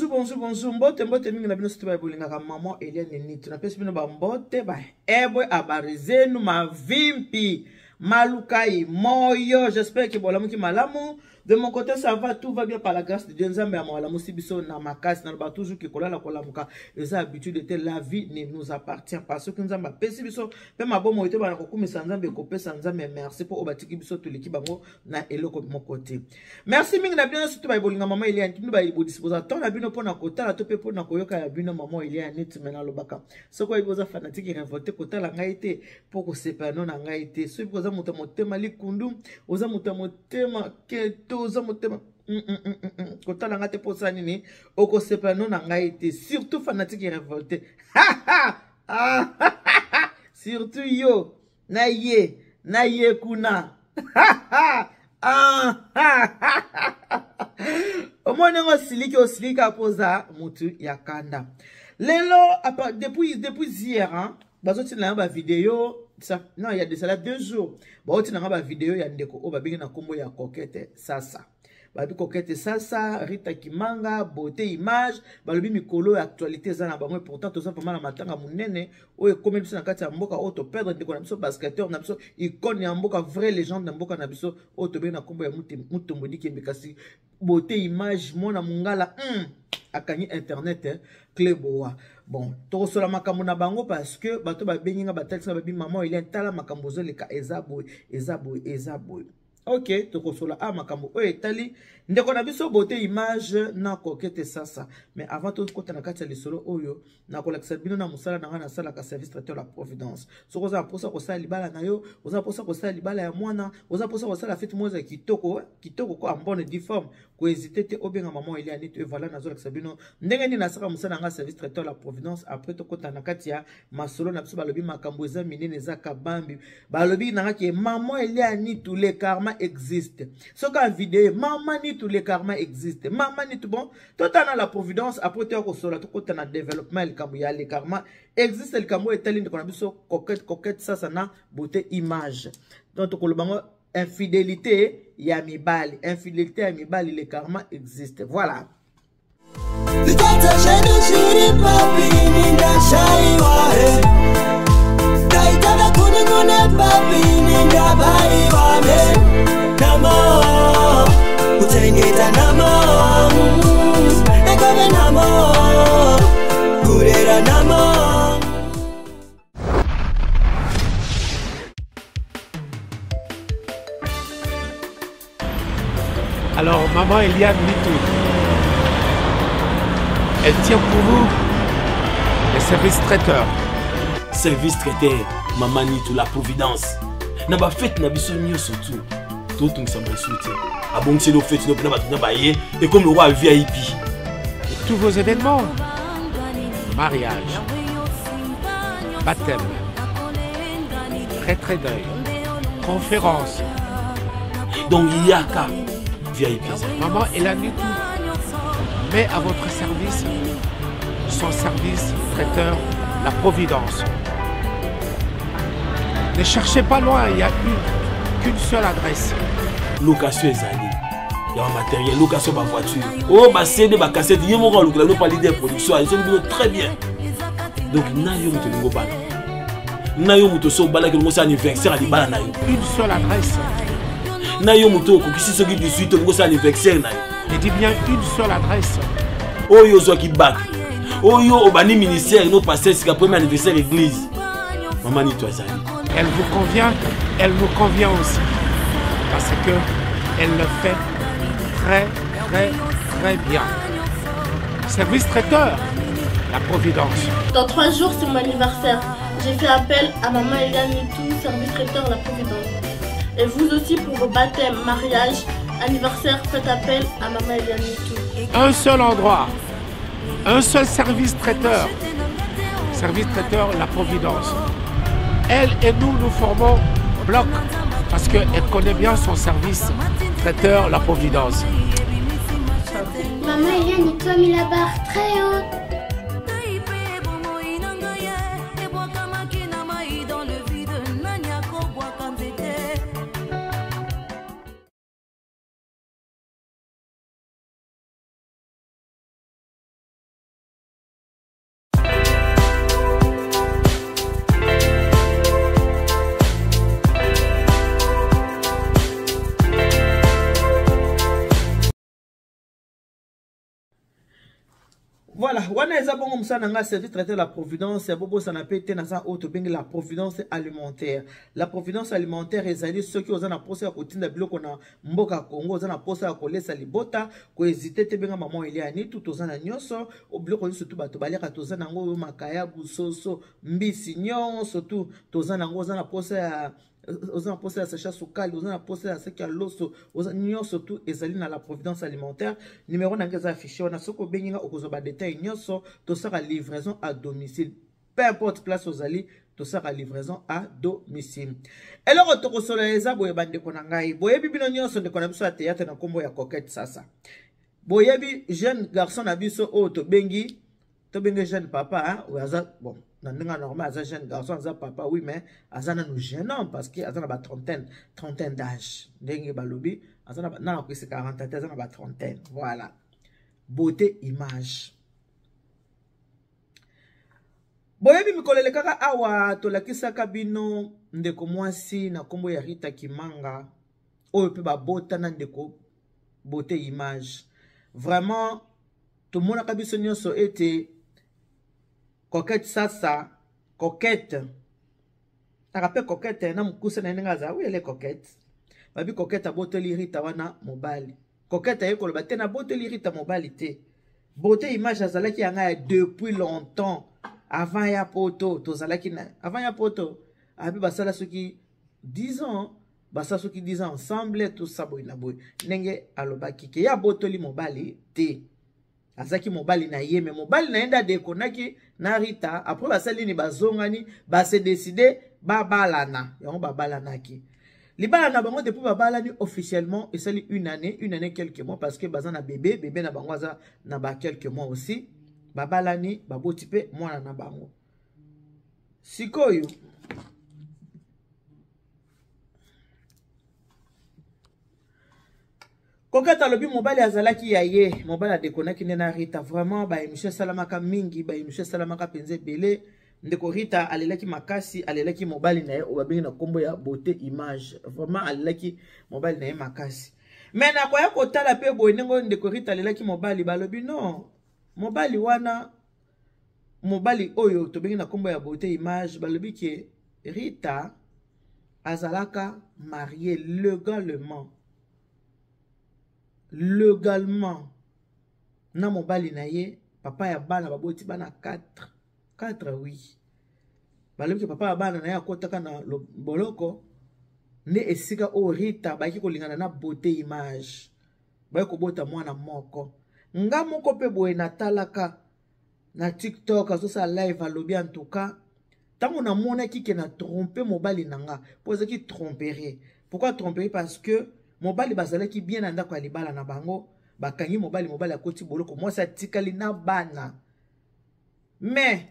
Bonjour, bonjour, bonjour. Mbote, mbote mingi na bino surtout ba bolingaka maman Eliane Nito. Na pesi bino ba mbote ba ebwe habari zenu mavimpi malukai moyo. J'espère que bolamuki malamu. De mon côté ça va, tout va bien par la grâce de Dieu. Nzambe ya malamusi biso na makasi na ba toujours que kolala kolamuka. Eza habitude te la vie ne nous appartient pas. Soki Nzambe apesi biso pe mabomo ete bana kokumisa Nzambe kopesa Nzambe merci po obatiki biso toleki bango na eloko moko te. Merci mingi na bino surtout ba bolinga maman Eliane bino ba bodisposa temps na bino pona kotala to pe pona koyoka ya bino maman Eliane neti me nalobaka soki oyebi oza fanatique révolté kotala ngai te po kosepela no na ngai te soki oza moto ya motema likundu oza moto ya motema keto oza motema mm, mm, mm, kotala ngai te mpo osala nini okosepela no na ngai te surtout fanatique révolté surtout yo na ye na ye kuna omoni yango osiliki osiliki mpo oza motu ya kanda lelo depuis, depuis hier hein, bazotinda yango bavideo non ya de cela 2 jours baotinda yango bavideo ya ndeko oyo babengi na nkombo ya Coquette Sasa. Balobi Coquette Sasa, Rita Kimanga, Beauté Image, balobi mikolo ya actualité eza na bango. Et pourtant toza vraiment na matanga monene oyo ekomeli biso na kati ya mboka oyo toperdre ndeko na biso, basketteur na biso, icône ya mboka, vraie légende na mboka na biso oyo tobengi na nkombo ya Mutombo Dikembe. Kasi Beauté Image, mwana mongala, akangi internet, eh, clé boa. Bon, tokosola makambo na bango parce que bato babengi nga, batalisi nga, babi: "Mama Eliane, tala makambo ozoleka, eza boye, eza boye, eza boye." Ok, tokosola a makambo oyo etali ndeko na biso Beauté Image na Coquette Sasa. Mais avant tokota na kati ya lisolo oyo, nakolakisa bino na mosala na ngai nasalaka, service traiteur La Providence. Soki oza na mposa kosala libala na yo, oza na mposa kosala libala ya mwana, oza mposa kosala fête moko eza kitoko kitoko ko en bonne due forme, kohésite te, obenga mama Eliane to. Voilà, nazolakisa bino ndenge nini nasaka mosala na ngai, service traiteur La Providence. Après tokota na kati ya masolo na biso. Balobi makambo eza minene, eza kabambi. Balobi nanga ke mama Eliane Nitu, le karma existe. Soki a video mama Nitu, le karma existe, mama Nitu. Bon, totala na La Providence, après toya kosola, tokota na développement ya likambo ya le karma existe, likambo oyo etali ndeko na biso Coquette Sasa na Beauté Image. Donc tokoloba ngo infidélité ya mibali, infidélité ya mibali, le karma existe. Voilà. Kuchengeta namo ekove namo kurera namo. Alors, maman Eliane Nitu, elle tient pour vous les services traiteurs. Service traiteur mama Nitu La Providence, na bafete na biso nyonso tu totungisa basu te, abongiseli ofete no mpena bato na baye ekomi lokwa VIP. Tous vos événements, mariage, baptême, retrait deuil, conférence. Donc yaka, VIP ezali. Maman Eliane Nitu met à votre service son service traiteur La Providence. Ne cherchez pas loin, il n'y a qu'une seule adresse. Location ezali ya bamatériel, location bavoiture oyo baCD, bacassette, ye moko alukela no pa leader production azoki bino très bien. Donc na yo moto olingi obala, na yo moto so obalaki, olingi osala anniversaire ya libala na yo. Une seule adresse. Na yo moto okokisi soki 18, olingi osala anniversaire na yo. Je dis bien une seule adresse. Oyo ozwaki bac, oyo obandi ministère no pasteur sika, premier anniversaire église, mama Nito azali. Elle vous convient, elle nous convient aussi. Parce que elle le fait très, très, très bien. Service traiteur, La Providence. Dans 3 jours, c'est mon anniversaire. J'ai fait appel à maman Eliane Nitu, service traiteur La Providence. Et vous aussi, pour vos baptêmes, mariages, anniversaires, faites appel à maman Eliane Nitu. Un seul endroit, un seul service traiteur. Service traiteur La Providence. Elle et nous, nous formons bloc parce qu'elle connaît bien son service traiteur La Providence. Maman Eliane Nitu a mis la barre très haute. Ebwakamaki na mai dans le vide, nani akobwaka nzete? Voilà, wana eza bongo mosala na ngai, service traiteur la providence. Bobosana mpe te, naza oyo tobengi la providence alimentaire. La providence alimentaire ezali soki oza na mposa ya kotinda biloko na mboka Congo, oza na mposa ya kolesa libota, kohésite te, benga mama Elia Nitu. Toza na nyonso, biloko nyonso tu bato baliaka toza na yango, oyo makayabu, soso, mbisi, nyonso tu toza na yango. Oza na mposa ya sachet sukali, oza na mposa ya saki ya loso, oza nyonso tu ezali na la providence alimentaire. Numero na ngai eza affiché wana. Soki obengi nga, okozwa badetail nyonso. Tosala livraison à domicile, peu importe place ozali, tosala livraison à domicile. Eloko tokosolola eza boye, bandeko na ngai. Boyebi bino nyonso ndeko na biso ya théâtre na nkombo ya Coquette Sasa. Boyebi jeune garçon na biso oyo tobengi jeune papa, oyo aza, bon, na ndenge normal aza jeune garçon, aza papa, oui, mais aza nanu jeune homme parce que aza na ba trentaine d'âge. Ndenge balobi, aza na nana kwisi 40 te, aza na ba trentaine. Voilà, Beauté Image. Boyebi mikolo elekaka awa, tolakisaka bino ndeko mwasi na nkombo ya Rita Kimanga, oyo mpe babota na ndeko Beauté Image. Vraiment, tomonaka biso nyonso ete Coquette Sasa, Coquette aka mpe coquette na mokuse na ye ndenge aza, oui, ele coquette. Babi Coquette aboteli Rita wana mobali. Coquette aye koloba te, naboteli Rita mobali te, Beauté Image azalaki yanga ya depuis longtemps avant ya poto. Tozalaki na avant ya poto, abi basala soki 10 ans, basala soki 10 ans ensemble, tout ça, boye na boye. Ndenge alobaki ke ye abotoli mobali te, azalaki mobali na ye, mais mobali na ye nde adekonaki na Rita. Après basali nini? Bazongani, base décide babalana. Yango babalanaki. Libala na bango, depuis babalani officiellement, esali une année, une année quelques mois, parce que baza na bébé. Bébé na bango aza na ba quelques mois aussi. Babalani, baboti mpe mwana na bango. Sikoyo Coquette alobi mobali azalaki ya ye, mobali adekonaki nde na Rita. Vraiment, baémission esalamaka mingi, baémission esalamaka mpenza ebele. Ndeko Rita alelaki makasi, alelaki mobali na ye oyo babengi na nkombo ya Beauté Image. Vraiment, alelaki mobali na ye makasi. Mais nakoya kotala mpe boye, ndenge oyo ndeko Rita alelaki mobali, balobi non, mobali wana, mobali oyo tobengi na nkombo ya Beauté Image, balobi ke Rita azalaka marié légalement na mobali na ye, papa ya bana, baboti bana 4, 4, oui. Balobi ke papa ya bana na ye akɔtaka na boloko, nde esika oyo Rita bayaki kolingana na Beauté Image, bayaki kobota mwana moko. Nga moko mpe boye natalaka na TikTok, azosala live, alobi: en tout cas, ntango namonaki ke na trompe mobali na nga, mpo ezalaki tromperie. Pourquoi tromperie? Parce que mobali bazalaki bien na ndako ya libala na bango, bakangi mobali, mobali akoti boloko, mwasi atikali na bana. Mais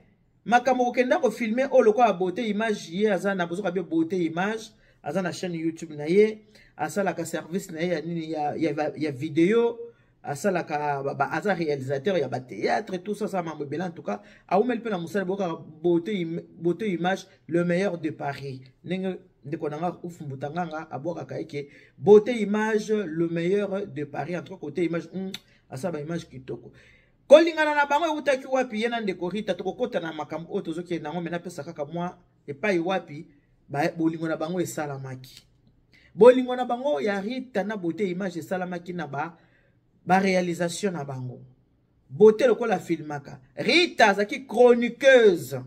makambo kokenda kofilme oyo lokola Beauté Image, ye aza na bozoka bie. Beauté Image aza na chaîne YouTube na ye, asalaka service na ye ya nini, ya video asalaka, aza réalisateur ya bathéâtre, tout ça, ça mambo ebele. En tout cas, awumeli mpe na mosala. Bokaka Beauté Image, le meilleur de Paris. Ndenge ndeko na nga Ufumbuta Nganga abwakaka eke Beauté Image, le meilleur de Paris. En tout cas, côté image, asala baimage kitoko. Kolingana na bango eutaki wapi, ye na ndeko Rita? Tokokɔta na makambo oyo tozokende yango, mais napesa kaka mwa epai wapi bolingo na bango esalamaki. Bolingo na bango ya Rita na Beauté Image esalamaki na ba baréalisation na bango. Beauté lokola afilmaka, Rita azalaki chroniqueuse.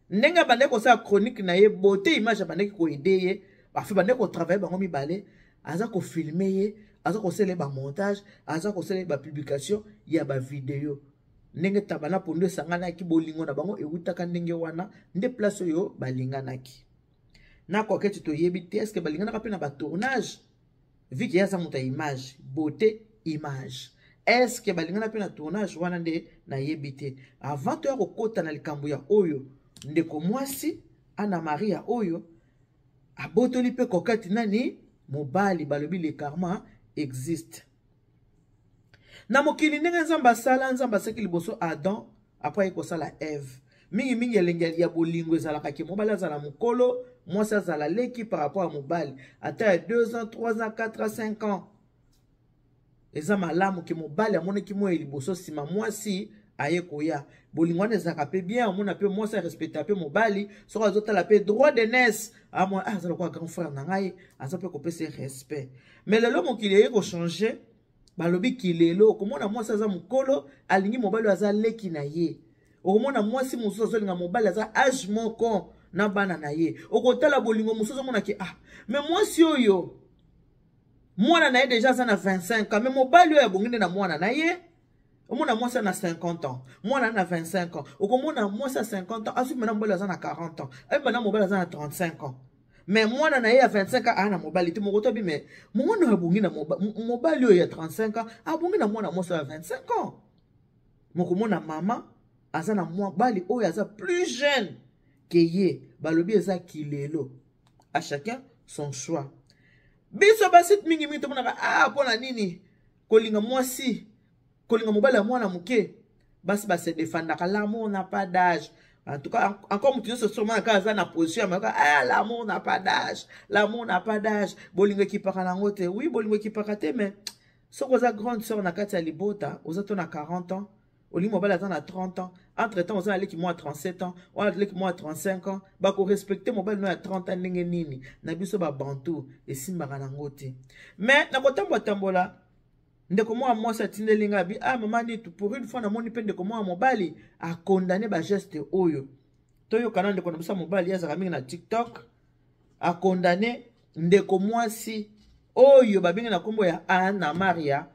Ndenge abandaki kosala chronique na ye, Beauté Image abandaki koaider ye. Afi bandaki kotravaille bango mibale, aza kofilme ye, aza kosala ye bamontage, aza kosala ye bapublication ya bavideo. Ndenge taba na pondu esanganaki, bolingo na bango ewutaka ndenge wana. Nde place oyo balinganaki na Coquette, toyebi te est-ce balinganaka mpe na batournage, vu que ye aza moto ya image, Beauté Image. Est-ce balingana mpe na tournage wana? Nde nayebi te. Avant toya kokɔta na likambo ya oyo ndeko mwasi Ana Maria oyo abotoli mpe Coquette nani mobali, balobi le karma existe na mokili. Ndenge Nzambe asala, Nzambe asalaki liboso Adam, après aye kosala Eve. Mingimingi elengi ya bolingo ezalaka ke mobali azala mokolo, mwasi azala leki par rapport ya mobali, ata ya 2 ans, 3 ans, 4 ans, 5 ans. Eza malamu ke mobali amonaki moya liboso, nsima mwasi aye koya. Bolingo wana ezalaka mpe bien, omona mpe mwasi arespecta mpe mobali, soki azotala mpe droit de naisse, amwa ah, aza lokola grand frère na ngai, aza mpe kopesa respect. Mais lelo mokili eye kochange, balobi kilelo okomona mwasi aza mokolo alingi mobali oyo aza leki na ye, okomona mwasi mosusu azolinga mobali aza age moko na bana na ye, okotala bolingo mosusu ozomona ke ah, mais mwasi oyo mwana na ye deja aza na 25 ans, mais mobali oyo abongi nde na mwana na ye. Omona mwasi na 50 ans, mwana na 25 ans, okomona mwasi ya 50 ans azwi mena mobali aza na 40 ans, ayeba na mobali aza na 35 ans, mais mwana na ye ya 25 ans aa na mobali te. Moko tobi, mais mwana oyo abongi na mobali oyo ya 35 ans abongi na mwana mwasi oyo ya 25 ans. Mokomona mama aza na mobali oyo aza plus jeune ke ye, balobi eza kilelo. À chacun son choix. Biso basi mingi mingi tomonaka ah, mpo na nini kolinga mwasi, kolinga mobali ya mwana moke? Basi base defendaka, l'amour n'a pas d'âge. En tout cas, encore moto nyonso sûrement kaka aza na position ya mayoka, ah, l'amour n'a pas d'âge, l'amour n'a pas d'âge, bolingo ekipaka nango te. Oui, bolingo ekipaka te, mais soki oza grande sœur na kati ya libota, oza to na 40 ans, olingi mobali aza na 30 ans, entre temps oza na leki mwa 37 ans, wana leki mwa 35 ans, bakorespecte mobali no ya 30 ans ndenge nini? Na biso babantu esimbaka nango te. Mais na kotambola-tambola, ndeko mwa mwasi atindeli ngai abi ah, mama Nitu, pour une fois namoni mpe ndeko mwa mobali akondane bageste oyo. Toyokana, ndeko na biso ya mobali ye azalaka mingi na TikTok, akondane ndeko mwasi oyo babengi na nkombo ya Anna Maria,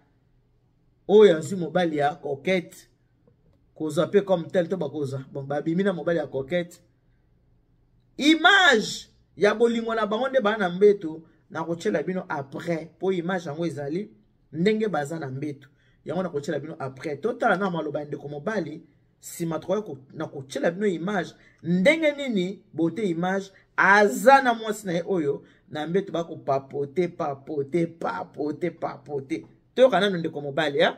oyo azwi mobali ya coquette, kozwa mpe comme tel to bakozwa bon, babimi na mobali ya coquette. Image ya bolingo na bango nde baa na mbeto, nakotiela bino après, mpo image yango ezali ndenge baza na mbeto yango, nakotiela bino après. Totala na maloba ya ndeko mobali, nsima tokoya nakotiela bino image ndenge nini bote image aza na mwasi na ye oyo na mbeto, bakopapote papote papote papote. Toyoka nano ndeko mobali ya.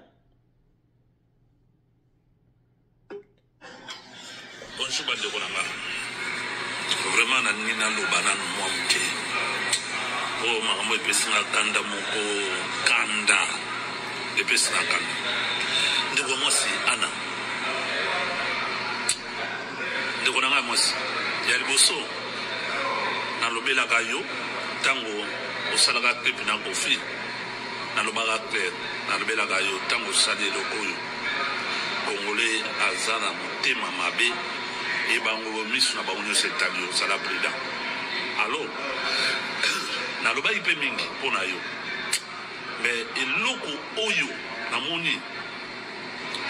Bonjour bandeko na nga, vraiment nalingi naloba nanu mwa moke oyo makambo epesi nga kanda moko, kanda epesi nga kanda. Ndeko mwasi Ana, ndeko na ngai mwasi ya liboso, nalobelaka yo ntango osalaka clip na Kofi, nalobaka clair, nalobelaka yo ntango osali eloko oyo, Congolais aza na motema mabe e bango miso na bango nyonso etali yo, ozala prudent. Alors nalobaki mpe mingi mpo na yo, mais eloko oyo namoni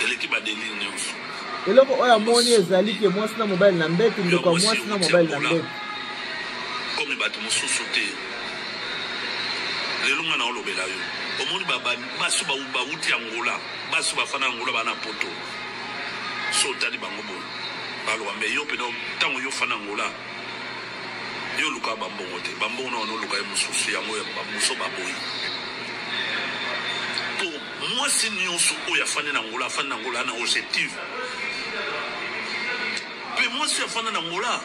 eleki badelire nyonso. Eloko oyo amoni ezali ke mwasi na mobali na mbeto, ndeko ya mwasi na mobali na mbeto. Komi bato mosusu te, lelo nga na olobela yo, omoni basi bawuti Angola, basi bafanda Angola, bana poto, so otali bango boye baloba, me yo mpena ntango yo fanda Angola, yo oluka bambongo te, bambongo na wana oluka ye mosusu, yango mosusu baboyi. Po mwasi nyonso oyo afandi na Angola, afandi na Angola na objectif, mpe mwasi oyo afanda na Angola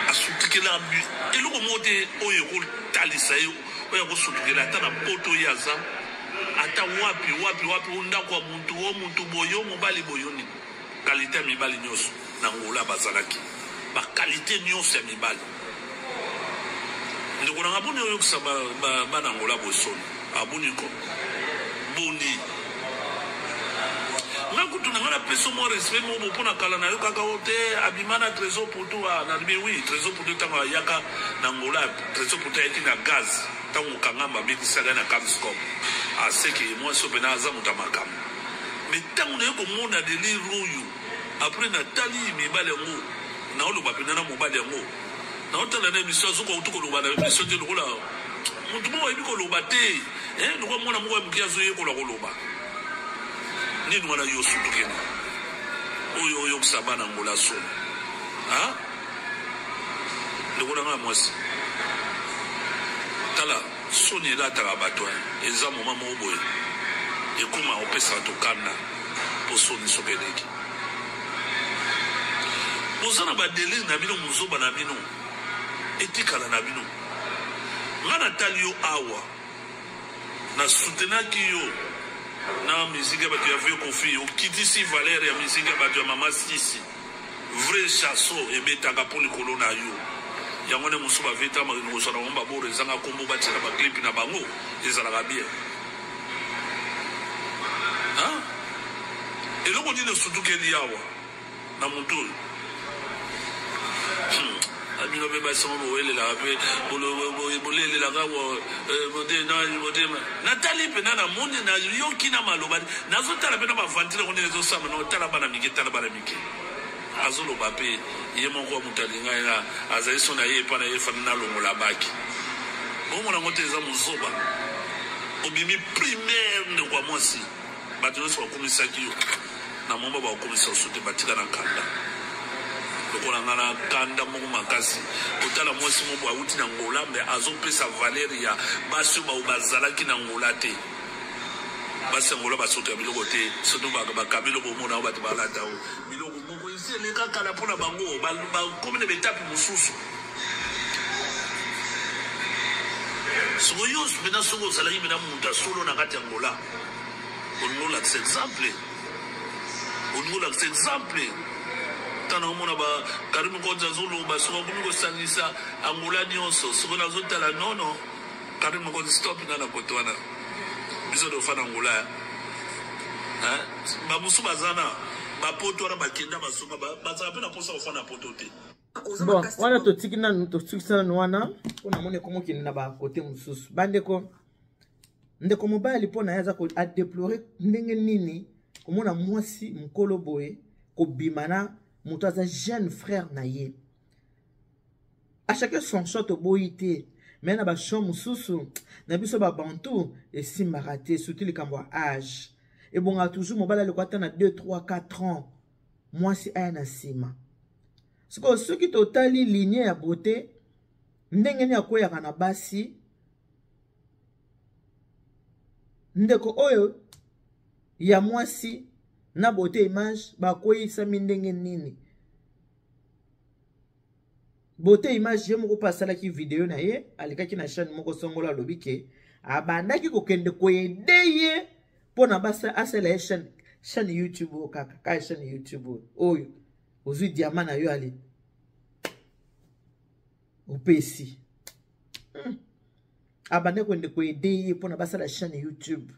asutukela eloko moko te oyo ekotalisa ye, oyo akosutukela ata na poto ye aza ata wapi wapi wapi, o ndako ya muntu, o muntu boye, o mobali boye, o nini. Kalite ya mibali nyonso na Angola bazalaki bakalite nyonso ya mibali. Ndeko nanga, boni oyokisa bana Angola bosoni? Aboni ko boni nga kutu na nga napesa mwa respect moko mpo na kala na yo kaka o te abima na Trésor Putu. Nalobi oui, Trésor Putu ntango ayaka na Angola, Trésor Putu ayaki na gaz ntango Kangamba abikisaka na Camscom, aseke mwasi oyo mpena aza moto ya makambo. Mais ntango naye komona delire oyo, après natali mibali yango, naoloba mpena na mobali yango, naotala na émission, azokoka kutu koloba na émission te lokola motu moko ayebi koloba te, lokola mwana moko ya moke azoyekola koloba. Nini wana yo sutukeni oyo oyokisa bana Angola soni? Ndeko na ngai mwasi, tala soni elataka bato, eza moma moko boye ekoma opesa bato kanda mpo soni soki eleki. Boza na badelire na bino, mozoba na bino etikala na bino. Nga natali yo awa, na soutenaki yo. Na musique ya bato ya vieux Koffi, okitisi valeur ya musique ya bato ya mama Sisi. Vrai chasso ebetaka mpo likolo na yo. Yango nde mosusu baveta kozwa na bango baboro ezanga nkombo batia na baclip na bango ezalaka bien. Hein? Eloko nini osutukeli awa na moto oyo? Bino mpe basi yango bowelelaka mpe bolelelaka natali mpena namoni nayoki na maloba nazotala mpe na bavantile yango ndenge ezosama na tala bana mike tala bana mike azoloba mpe ye moko moto alinga ye azali so na ye epa na ye fani nalongola baki bomona yango te eza mozoba obimi primaire ndeko ya mwasi Bato nyonso bakumisaki yo na momba bakokumisa yo te, batika na kanda lokola nga na kanda moko makasi kotala mwasi moko awuti na Angola me azopesa valeur ya basi oyo bazalaki na Angola te. Basi ya Angola basoto ya biloko te, surtout bakabelo bomona oyo bato balata oyo biloko moko esi eleka kala mpo na bango, bakomi na betape mosusu. Sikoyo yo mpena soki ozalaki mpena moto ya solo na kati ya Angola olingi olakisa exemple olingi olakisa exemple ntango naomona ba karim konzi azoloba soki akomi kosangisa angola nyonso soki nazotala nono karim konzi stop nga na koto wana biso tofanda angola bamosusu baza na bapoto wana bakenda basonga bazala mpe na mposa kofanda poto te. Bon, wana totiki nanu, totikisa nanu wana mpo namoni ekomokende na bakote mosusu. Bandeko, ndeko mobali mpo na ye aza adeplore ndenge nini komona mwasi mokolo boye kobima na moto aza jeune frère na ye. A chacun son choix, toboyi te, me na bachamp mosusu na biso babantu esimbaka te, surtout likambo ya age. Ebongaka toujours mobali aleko ata na 2 3 4 ans, mwasi aya na nsima. Sikoyo soki totali ligne ya beauté ndenge nini akweyaka na basi, ndeko oyo ya mwasi na beauté image bakweyisami ndenge nini? Beauté image ye moko mpe asalaki video na ye, alekaki na chaîne moko songolo, alobi ke abandaki kokende koyede ye mpo na asala ye chaîne YouTube oyo, kaka kaka chaîne YouTube oyo ozwi diamant na yo ale opesi. Abandaki kokende koyede ye mpo na basala chaîne YouTube.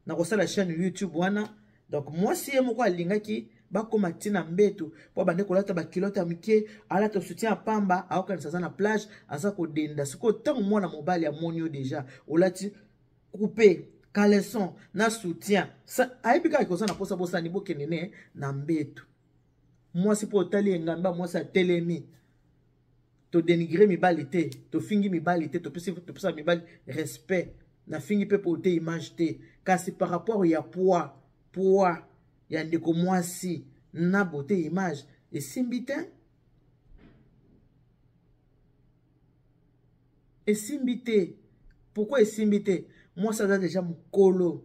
Na kosala chaîne YouTube wana, donc mwasi ye moko alingaki bakóma ntina mbeto mpo abandi kolata bakilote ya mike, alata soutien ya pamba, aokanisa aza na plage, aza kodenda. Sikoyo ntango mwana mobali amoni yo deja olati coupe caleçon na soutien, ayebi kaka koza na mposa bosani bokende ne na mbeto. Mwasi mpo otali engambe, mwasi atelemi. Todenigre mibali te, tofingi mibali te, topesa mibali respect. Nafingi mpe po te image te, kasi par rapport ya poids ya ndeko mwasi na beauté image esimbi te, esimbi te. Pourquoi esimbi te? Mwasi aza deja mokolo.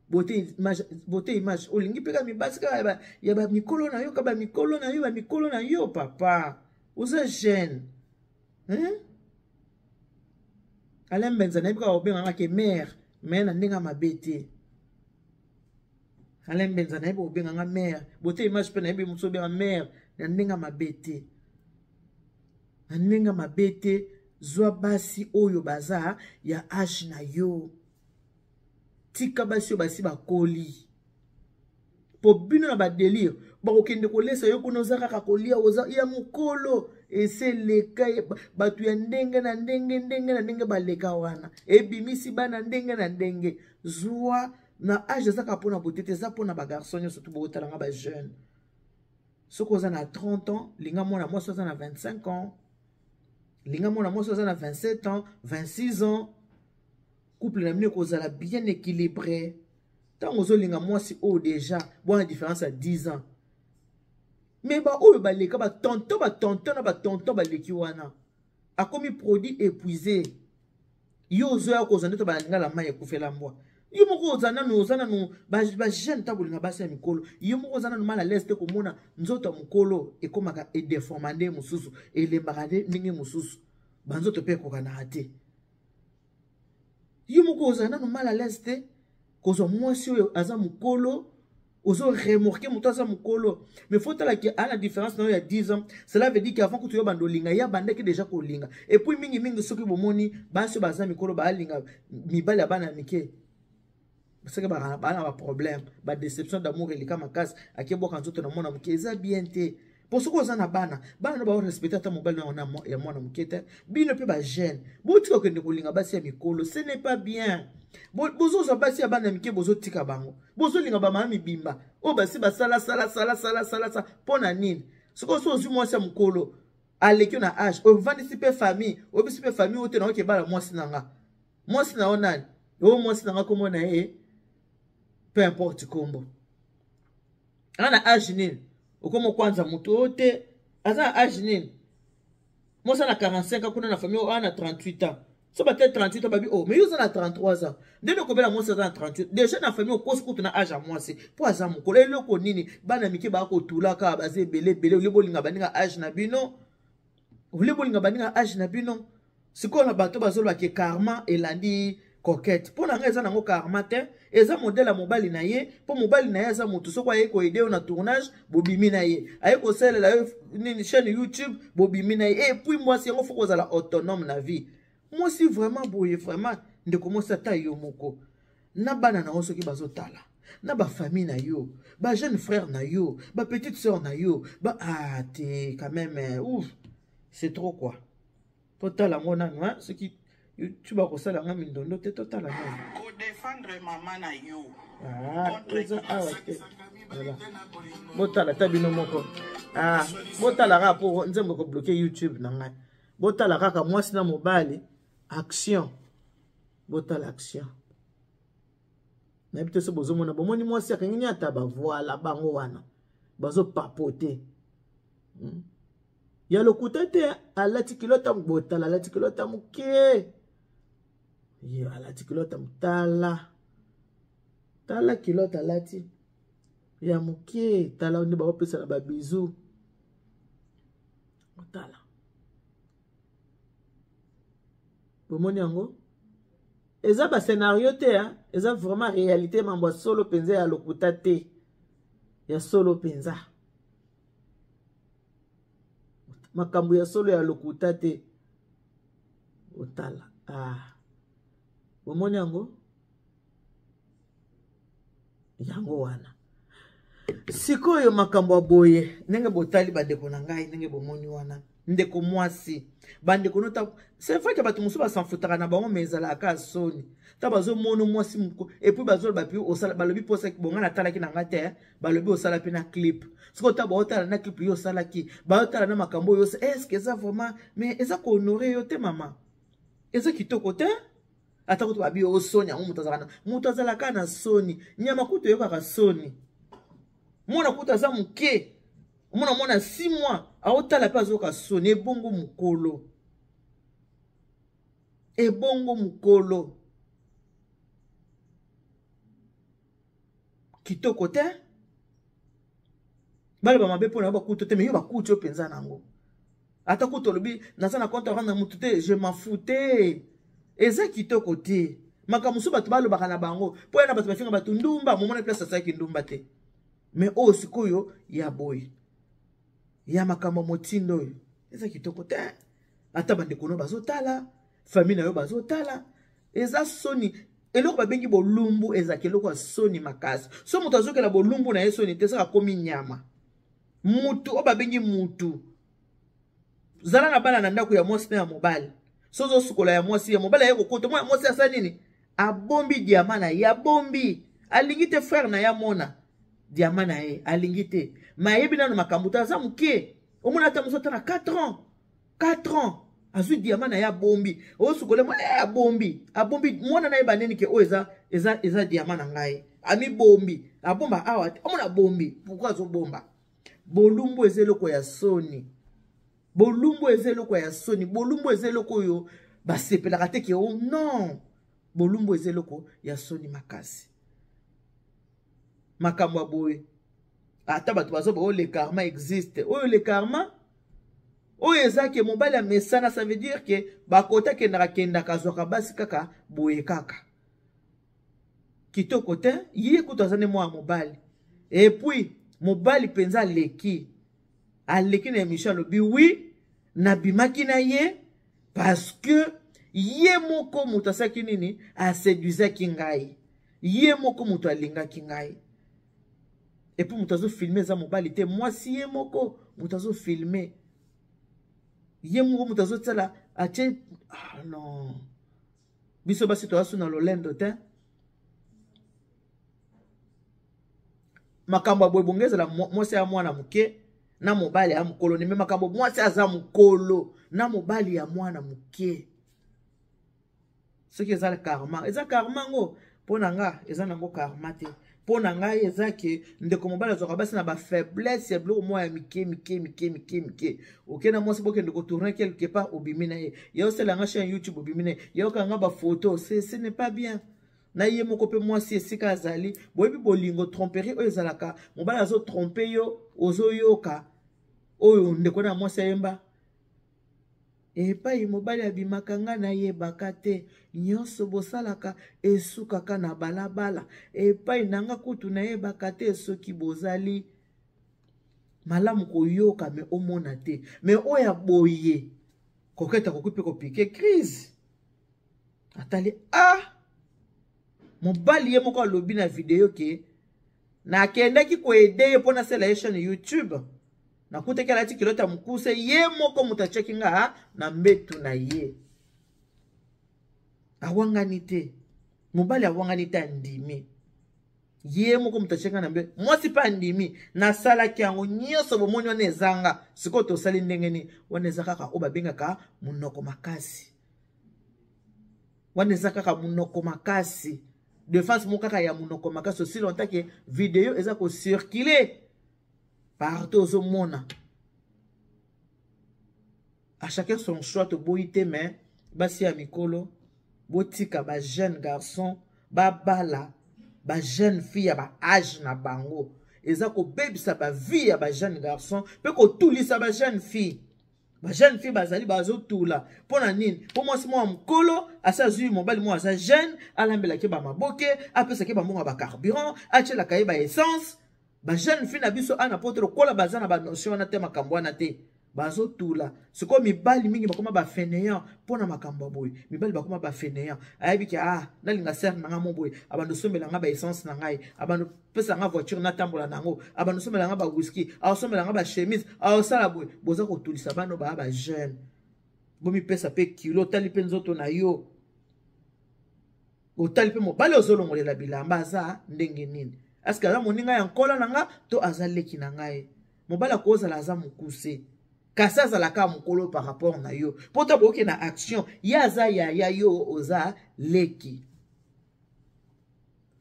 Beauté image olingi mpe kaka mibasi kaka ya bamikolo na yo, ka bamikolo na yo, bamikolo na yo, papa oza jeune, hein? Alain Mbenza nayebi kaka obenganga ke mare, me na ndenge ya mabe te. Alain Mbenza nayebi obenganga mare, beauté image mpe nayebi mosu obenga mare na ndenge ya mabe te, na ndenge ya mabe te. Zwa basi oyo baza ya age na yo, tika basi oyo basi bakoli po bino na badelire bakokende kolesa yo kuna, oza kaka kolia, oza ya mokolo eseleka. Bato ya ndenge na ndenge, ndenge na ndenge baleka wana, ebimisi bana ndenge na ndenge. Zwa na age eza kaka mpona bote te, eza mpona bagarçon nyonso to bokotalanga bajeune. Soki oza na 30 ans, linga mwana mwasi oza na 25 ans, linga mwana mwasi oza na 27 ans, 26 ans, couple na bino ekozala bien équilibré. Ntango ozolinga mwasi oyo deja bwana différence ya 10 ans, me baoyo baleka batonton, batonton na batonton baleki wana, akomi produit épuisé. Yo ozoya kozwa nde to balinga la mai ekufela mbwa. Yo moko oza nanu, oza nanu bajeune, ntango olinga basi ya mikolo, yo moko oza nanu mal à l'aise te komona nzoto ya mokolo ekomaka edeforma nde mosusu, elembaka nde ndenge mosusu, banzoto mpe ekokanaka te. Yo moko ozala nanu mal à l'aise te. Kozwa mwasi oyo aza mokolo, ozo remorquer moto aza mokolo, mais faut tala ke ana différence na yo ya 10 ans. Cela veut dire qu'avant kutu yo banda olinga, ye abandaki déjà kolinga. Et puis mingi mingi soki bomoni basi oyo baza mikolo baalinga mibali ya bana mike, soki baa na baproblème, badéception d'amour eleka makasi, akebwaka nzoto na mwana moke, eza bien te. Mpo soki oza na bana, bana no baorespecte ata mobali na ya mwana moke te. Bino mpe bajeune, botika kokende kolinga basi ya mikolo, ce n'est pas bien. Bozozwa basi ya bana mike, bozotika bango, bozolinga bamama mibimba oyo basi basala sala sala sala sala sala. Mpo na nini? Soki oso ozwi mwasi ya mokolo aleki na age, ovandisi mpe famille, oyebisi mpe famille oyo te, naoki ebala mwasi na nga. Mwasi na yo nani? Oyo mwasi na nga kombo na ye peu importe kombo, aza na age nini? Okoma okwanza moto oyo te, aza na age nini? Mwasi na 45 kuna na famille oyo na 38 ans, so bate 38 ans, babi oh, mais yo oza na 33 ans, ndenge okobela mwasi aza na 38 déjà na famille, okosi kutu na age ya mwasi mpo aza mokolo. Eloko nini bana mike baya kotulaka, baza ebele ebele, olie bolinga baninga age na bino, olie bolinga baninga age na bino. Sikoyo na bato bazoloba ke karma elandi Coquette, mpo na ngai eza nango karma te, eza modele ya mobali na ye. Mpo mobali na ye aza motu, soki aye koede yo na tournage, bobimi na ye, aye kosalela yo nini, chaîne YouTube, bobimi na ye. Et puis mwasi yango fo kozala autonome na vie. Mwasi vraiment boye, vraiment ndeko mwasi, ata yo moko na bana na yo soki bazotala, na bafamille na yo, bajeune frère na yo, bapetite sœur na yo, ba ah te, quand même, ouf, c'est trop quoi. Totala yango nanu, hein, soki YouTube akosala nga mindondo te, totala nanu. Kodefendre mama na yo. Ah, eza awa te. Voilà, botala ata bino moko. Ah, botala kaka mpo nzembo ekobloke YouTube na ngai. Botala kaka mwasi na mobali, action, botala action. Nayebi te so bozomona, bomoni mwasi akangi ni ata bavoila bango wana bazopapote, Ya lokuta te, alati kilota, botala, alati kilota moke ye, alati kilota, tala, tala kilota alati ya moke, tala nde baopesa na babizu, otala, bomoni yango. Eza bascenario te, hein? Eza vraiment réalité, mambo ya solo mpenza, ya lokuta te, ya solo mpenza, makambo ya solo, ya lokuta te. Otala, ah. Bomoni yango, yango wana. Sikoyo makambo ya boye, ndenge botali, bandeko na ngai, ndenge bomoni wana, ndeko mwasi, bandeko nota, c'est vrai ke bato mosusu basanfutaka na bango, mais ezalaka soni ta bazomona mwasi moko, et puis bazoloba mpe osala, balobi mposa bonga natalaki na ngai te, balobi osala mpe na clip. Soki ota baotala na clip yo osalaki, baotala na makambo oyo, est ce que eza vraiment, mais eza kohonore yo te mama, eza kitoko te. Ata kutu babi oyo soni yango, moto azalaka na moto azalaka na soni, nyama kutu oyokaka soni. Mwana kutu aza moke, omona mwana 6 mois aotala mpe azoyoka soni, ebongo mokolo, ebongo mokolo, kitoko te. Baloba mabe mpo na yo, bakutu te, me yo bakuti yo mpenza nango. Ata kutu olobi naza na compte rendre motu te, je m'en fous te, eza kitoko te. Makambo mosusu bato balobaka na bango mpo ya na bato bafinga bato ndumba, momona place asalaki ndumba te, me oyo sikoyo ya boye, ya makambo motindo oyo, eza kitoko te. Ata bandeko no bazotala, famille na yo bazotala, eza soni. Eloko babengi bolumbu ezalaka eloko ya soni makasi. So moto azokela bolumbu na ye soni te, soki akomi nyama. Mutu oyo babengi mutu, zala na bana na ndako ya mwasi na ya mobali, so ozosukola ya mwasi, ya mobali aye kokota, mwana mwasi asala nini? Abombi diama na ye, abombi, alingi te frère na ye amona diama na ye, alingi te. Ma ayebi nano makambo te, aza moke. Omona ata mosu ata na 4 ans, 4 ans, azwi diama na ye, abombi, osukole mwana ye, abombi, abombi mwana na ye, baneni ke oyo eza diama na ngai, amibombi, abomba awa te, omona abombi. Pourquoi azobomba? Bolumbu eza eloko ya soni, bolumbu eza eloko ya soni, bolumbu eza eloko oyo basepelaka te ke o non, bolumbu eza eloko ya soni makasi. Makambo ya boye, ata bato bazoba oyo le karma existe, oyo le karma oyo eza ke mobali ya mesana, ça veut dire ke bakota kendaka kendaka, azwaka basi kaka boye kaka. Kitoko te, ye kutu aza nde mwana mobali. Et puis mobali mpenza aleki, aleki na émission alobi oui, nabimaki na ye parce que ye moko moto asalaki nini, aseduisaki ngai, ye moko moto alingaki ngai. Et puis moto azofilme eza mobali te, mwasi ye moko moto azofilme, ye moko moto azosala atie. Ah non, biso basi toza su na lolendo te. Makambo ya boye bongo ezala mwasi ya mwana moke na mobali ya mokolo neme makambo, mwasi aza mokolo na mobali ya mwana moke, soki eza karma, eza karma ngo mpo na nga eza nango karma te. Mpo na ngai eza ke ndeko mobali azwaka basi na bafaiblesse ya biloko moko ya mike mike mike mike mike. Oke na mwasi, bokende kotourne quelque part, obimi na ye, ye osala nga chaîne YouTube, obimi na ye, ye okanga bafoto, ce n'est pas bien. Na ye moko mpe mwasi esika azali, boyebi bolingo tromperie oyo ezalaka, mobali azotrompe yo, ozoyoka oyo ndeko na mwasi ayemba epai mobali abimaka, nga nayebaka te, nyonso bosalaka esukaka na balabala, epai nanga kutu nayebaka te. Soki bozali malamu koyoka me omona te, me oyo ya boye koketa koki mpe kopike crise. Atali ah, mobali ye moko alobi na video ke nakendaki koede ye mpo nasala ye chaîne YouTube, nakutaki alati kilota mokuse, ye moko moto atiaki nga na mbetu na ye. Awangani te, mobali awangani te, andimi ye moko moto atiaki nga na mbetu. Mwasi mpe andimi, nasalaki yango nyonso bomoni wana ezanga. Sikoyo tosali ndenge nini? Wana eza kaka oyo babengaka monoko makasi, wana eza kaka monoko makasi, defense moko kaka ya monoko makasi. Aussi longtemps ke video eza kocircule partout, ozomona, à chacun son choix, toboyi te. Mais basi ya mikolo, botika ba jeune garçon babala ba jeune fille ya ba age na bango, eza kobebisa ba vie ya ba jeune garçon mpe kotulisa ba jeune fille. Ba jeune fille bazali bazotula mpo na nini? Mpo mwasi mwa mokolo asi azwi mobali mwa aza jeune, alambelaki bamaboke, apesaki bambongo ya bacarburant, atielaka ye baessence. Ba jeune fille na biso ana poto lokola baza na banotion wana te, makambo wana te, bazotula. Sikoyo mibali mingi bakoma bafainéant mpo na makambo ya boye. Mibali bakoma bafainéant, ayebi ke ah, nalinga sere na ngai mo boye, abando osombela ngai baessence na ngai, abando pesa nga voiture natambola nango, abando osombela ngai bawhisky, aosombela ngai bachemise, aosala boye. Boza kotulisa bano baa bajeune, bomipesa mpe kilo. Otali mpe nzoto na yo, otali mpe mobali ozolongolela bilamba aza ndenge nini? Aske aza moninga ya nkola na nga to aza leki na ngai? Mobali akozala aza mokuse, kasi azalaka mokolo par rapport na yo, mpo to boyoki na action, ye aza yaya, yo oza leki.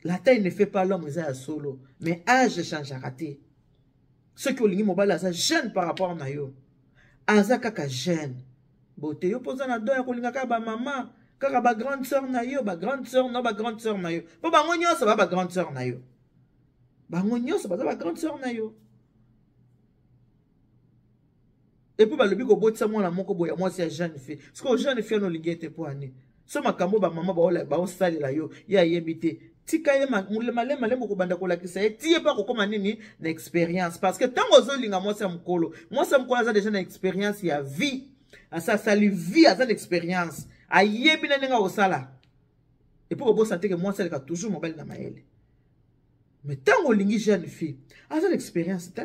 La taille ne fait pas l'homme, eza ya solo, mais âge echangeaka te. Soki olingi mobali aza jeune par rapport na yo, aza kaka jeune bote yo mpo oza na don ya kolinga kaka bamama, kaka bagrande sœur na yo, bagrande sœur na bagrande sœur na yo, mpo bango nyonso ba bagrande sœur na yo, bango nyonso baza bagrande sœur na yo. Epuis balobi kobotisa mwana moko boye ya mwasi ya jeune fille. Sikoyo jeune fille wana olingi ete mpo ani so makambo bamama baosalela yo, ye ayebi te. Tika ye malema malembe, okobanda kolakisa ye ti ye mpe akokóma nini na expérience. Parce que ntango ozolinga mwasi ya mokolo, mwasi ya mokolo aza deja na expérience ya vie, asa asali vie, aza na expérience, ayebi na ndenge akosala. Epuis kobosana te ke mwasi aleka toujours mobali na mayele. Mais ntango olingi jeune fille aza na expérience te,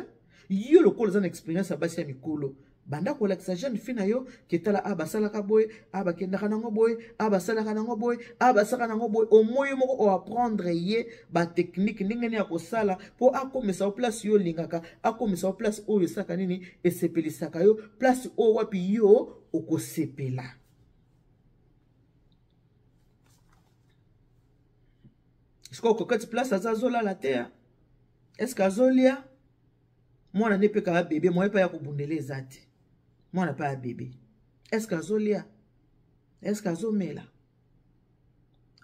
yo lokola oza na expérience ya basi ya mikolo, banda kolakisa jeune fille na yo ke tala, a basalaka boye, a bakendaka nango boye, a basalaka nango boye, a basalaka nango boye. Omoi yo moko oapprendre ye batechnique ndenge nini ya kosala mpo akomisa yo place yo olingaka, akomisa yo place oyo esalaka nini, esepelisaka yo, place oyo wapi yo okosepela. Sikoyo kokati place aza, azolala te, eske azolia? Mwana nde mpe kaka bebe, moye mpe ya kobundela eza te, mwana mpe ya bebe, eske azolia, eske azomela,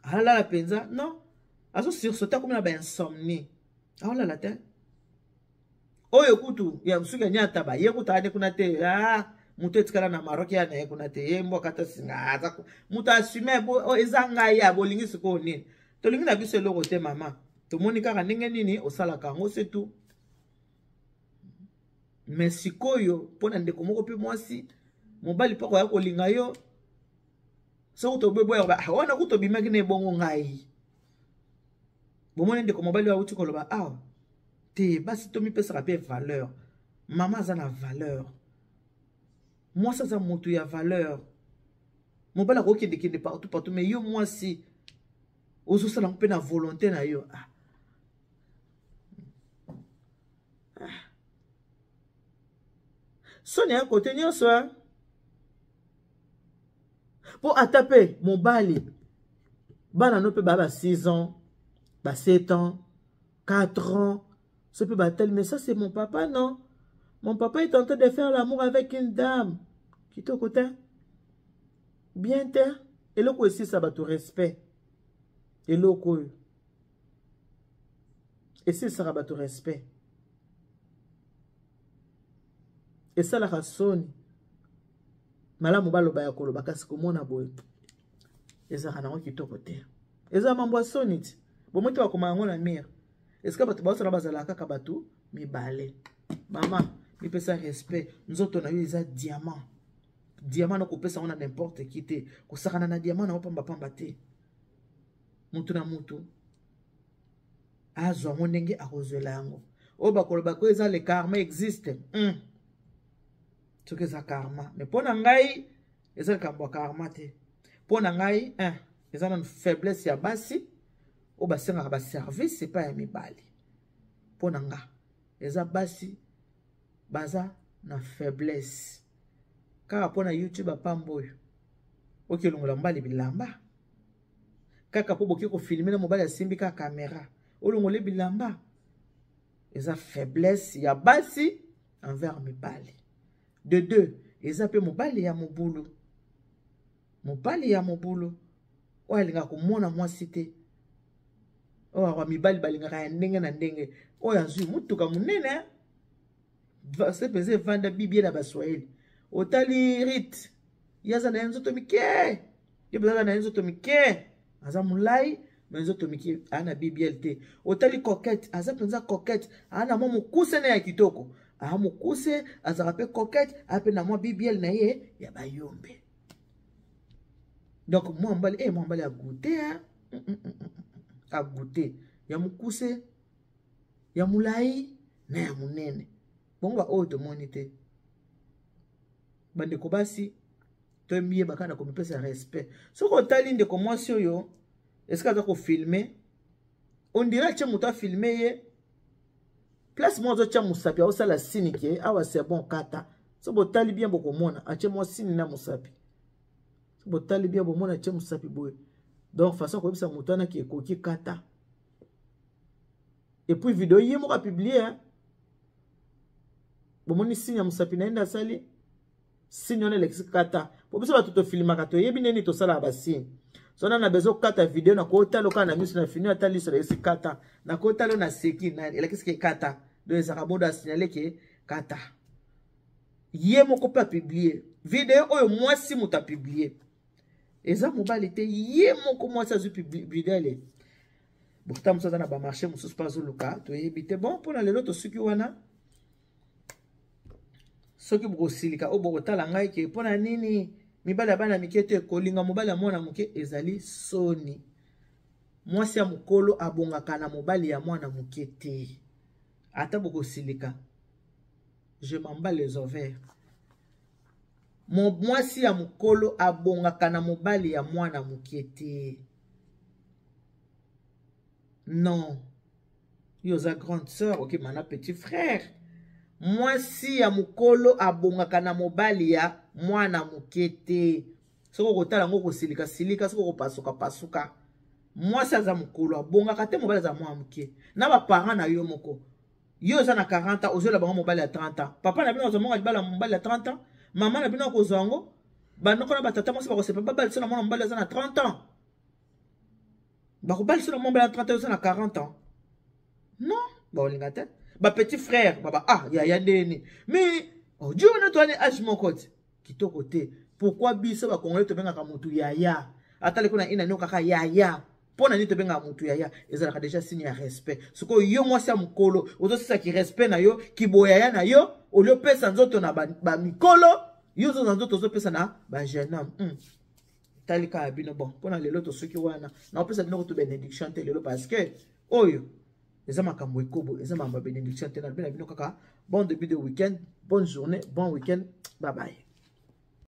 alala mpenza? Non, azosursaute, akomi na bainsomnie, aolala te. Oyo kutu ya mosuki ya nyata ye kutu ane kuna te, ah, moto etikala na Maroc ya na ye kuna te, ye mbwaka ta singa, aza moto asume eza ngai ya bolingi. Sikoyo nini? Tolingi na biso eloko te mama. Tomoni kaka ndenge nini osalaka yango c'est tout. Mais sikoyo mpo na ndeko moko mpe mwasi mobali mpo akoya kolinga yo soki toboyeboya ah, wana kutu obimaki na ebongo ngai bomoni ndeko mobali oyo awuti koloba awa te basi tomipesaka mpe valeur mama aza na valeur mwasi aza moto ya valeur mobali akokendekende partout partout mais yo mwasi ozosala yango mpe na volonté na yo ah. Ah. Soni ya kote nyonso eh? mpo ata mpe mobali bana no mpe baa ba 6 ans ba 7 ans 4 ans so mpe batali mais ça c'est mon papa non mon papa est en train de faire l'amour avec une dame kitoko te bien te eloko esisa bato respect eloko oyo esilisaka bato respect esalaka soni malamu baloba ya koloba kasi komona boye ezalaka nango kitoko te eza mambo ya soni ti bomoi te bakoma yango na mire esika bato baosala bazalaka kaka bato mibale mama mipesa respect nzoto na yo eza diamant diamant nakopesa yango na n'importe qui te kosakana na diamant na yo pambapamba te motu na motu azwa yango ndenge akozwela yango oyo bakoloba ko eza le karma existe mm. soki eza karma mais mpo na ngai eza likambo ya karma te mpo na ngai eh, eza nanu faiblesse ya basi oyo basengaka baservice epai ya mibali mpo na nga eza basi baza na faiblesse kaka mpo na youtube apamba oyo okelongola mobali bilamba kaka mpo boke kofilme na mobali asimbi kaka kamera olongole bilamba eza faiblesse ya basi envers mibali de deux eza mpe mobali ya mobulu mobali ya mobulu oyo alingaka komona mwasi te oyo akwa mibali balingaka ya ndenge na ndenge oyo azwi motuka monene se mpenza evanda bibie na baswahili otali rite ye aza na ye nzoto mike ye mpenza aza na ye nzoto mike aza molai me nzoto mike aa na bbl te otali coquette aza mpenza coquette aa na mwa mokuse na ya kitoko aa mokuse azalaka mpe coquette aa mpe na mwa bbl na ye ya bayombe donc mwa mobali eh, mwa mobali agoute agoute ya mokuse ya molai na ya monene bongo baoyo tomoni te bandeko basi toyeba kaka na komipesa respect soki otali ndeko mwasi oyo esika aza kofilme ondire atye moto afilme ye place moko azotya mosapi aosala sini ke awa c'est bon kata so botali bien bokomona atye mwa sini na mosapi so botali bien bomona atye mosapi boye donc façon koyebisa moto wana ke ekoki kata et puis video ye moko apublie bomoni signe ya mosapi na ye nde asali signe wana elekisi kata po biso bato tofilimaka toyebi ndeni tosalaka basigne so na na besoin okata video nakotala okaka na miso na fini ata liso elakisi kata nakotala na seki elakisi ke kata donc ezalaka bodo asignale ke kata ye moko mpe apublie video oyo mwasi moto apublie eza mobali te ye moko mwasi azwi video ale bokta mosusu aza na bamarché mosusu mpe azoluka toyebi te bon mpo na lelo tosuki wana soki bokosilika oyo bokotala ngai ke mpo na nini mibali ya bana mike te kolinga mobali ya mwana moke ezali soni mwasi ya mokolo abongaka na mobali ya mwana moke te ata bokosilika je m'en bats les ovaires mwasi ya mokolo abongaka na mobali ya mwana moke te non yo oza grande sœur okima na petit frère mwasi ya mokolo abongaka na mobali ya mwana moke te soki okotala yango okosilika silika soki okopasuka pasuka mwasi aza mokolo abongaka te mobali aza mwana moke na baparent na yo moko yo oza na 40 ans ozola bango mobali ya 30 ans papa na bino azwa mongo libala mobali ya 30 ans mama na bino akozwa yango banoko na batata mwasi bakosepa babalisa na mwana mobali aza na 30 ans bakobalisa na mobali ya 30 ans oza na 40 ans non bakolinga te bapetit frère baba ah yaya ndeni mais odio oh, wana toani age moko te kitoko te pourquoi biso bakongole tobengaka motu yaya ata leko na ina nio kaka yaya. Mpo na nini tobengaka motu yaya? Ezalaka deja signe ya respect. Sikoyo yo mwasi ya mokolo ozosisa ki respect na yo, kiboyaya na yo, olie opesa nzoto na bamikolo, ba yo ozoza nzoto ozopesa na ba jeune homme. Tali kaka bino. Bon, mpo na lelo tosuki wana. Naopesa bino kutu benediction te lelo, parce que oyo eza makambo ekobo, eza makambo ya benediction te. Nalobi na bino kaka bon début de week-end, bonne journée, bon week-end, bye bye.